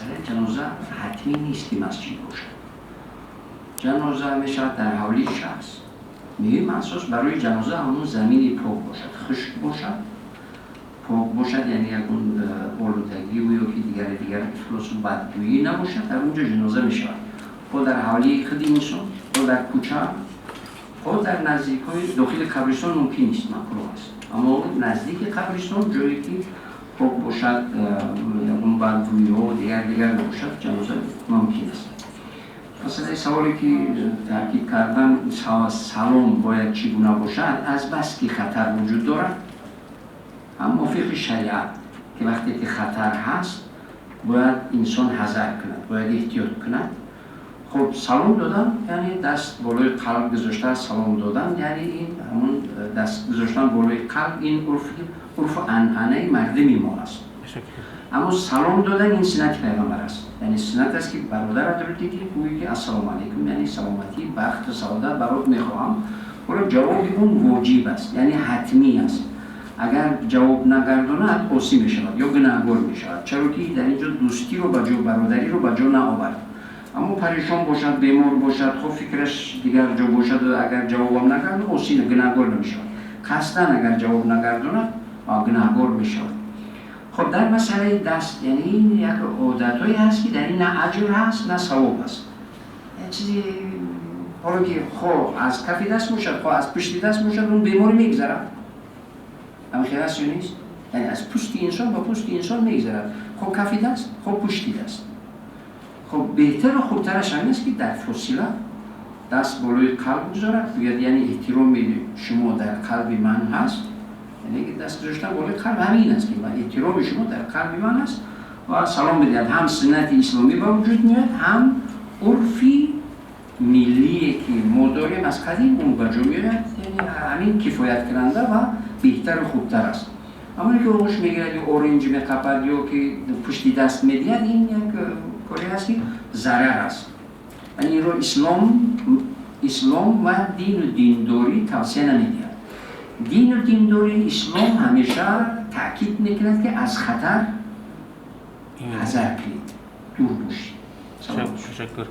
Масъалаи ҷаноза ҳатмӣ нест, ки масҷид бошад. Ҷаноза мешавад дар ҳавлии шахс. Муҳим асос барои ҷаноза ҳамон замини пок бошад, хушк бошад, пок бошад, яъне ягон олудагиву ё ки дигари дигар ифлосу бадбӯӣ набошад. Дар он ҷо ҷаноза мешавад, хо дар ҳавлии худи инсон, хо дар кӯча, хо дар наздикҳои дохили қабристон мумкин нест, макрӯҳ аст. Аммо наздики қабристон, ҷое ки пок бошад, ягон бадбӯиҳо дигар дигар набошад, ҷаноза мумкин аст. Масъалаи саволе ки таъкид кардам, салом бояд чӣ гуна бошад, азбаски хатар вуҷуд дорад, ҳам мувофиқи шариат, ки вақте ки хатар ҳаст, бояд инсон ҳазар кунад, бояд эҳтиёт кунад. Хуб, салом додан, яъне даст болои қалб гузошта салом додан, яъне ин ҳамон даст гузоштан болои қалб, ин урфу анъанаи мардуми мо аст. Аммо салом додан ин суннати пайғамбар аст, яъне суннат аст, ки бародаратро дидӣ, гӯӣ ки ассалому алайкум, яъне саломатӣ, бахту саодат барот мехоҳам. Ҳоло ҷавоби он воҷиб аст, яъне ҳатмӣ аст. Агар ҷавоб нагардонад, осӣ мешавад ё гунаҳгор мешавад, чаро ки дар ин ҷо дӯстиро ба ҷо, бародариро ба ҷо наовард. Аммо парешон бошад, бемор бошад, хоб фикраш дигар ҷо бошад, агар ҷавобам накард, осӣ, гунаҳгор намешавад. Қасдан агар ҷавоб нагардонад, гунаҳгор мешавад. Хоб, дар масъалаи даст, яъне ин як одатҳое ҳаст, ки дар ин на аҷр ҳаст, на савоб аст. Як чизи ҳоло ки хо аз кафи даст бошад, хо аз пушти даст бошад, он беморӣ мегузарад. Ҳамин хел аст ё нест? Яъне аз пӯсти инсон ба пӯсти инсон мегузарад, хо кафи даст, хо пушти даст. Хоб, беҳтару хубтараш ҳамин аст, ки дар фосила даст болои қалб гузорад, гӯяд, яъне эҳтироми шумо дар қалби ман ҳаст. Яъне ки даст гузоштан болои қалб ҳамин аст, ки эҳтироми шумо дар қалби ман аст, ва салом бидиҳад. Ҳам суннати исломӣ ба вуҷуд меояд, ҳам урфи миллие, ки мо дорем аз қадим, он ба ҷо меояд. Яъне ҳамин кифояткунанда ва беҳтару хубтар аст. Аммо ин ки оғӯш мегирад ё оринҷ меқапад, ё ки пушти даст медиҳад, ин як коре ҳаст, ки зарар аст. Яъне инро ислом ва дину диндорӣ тавсия намедиҳад. Дину диндорӣ, ислом ҳамеша таъкид мекунад, ки аз хатар ҳазар кунед, дур бошед. Ташаккур.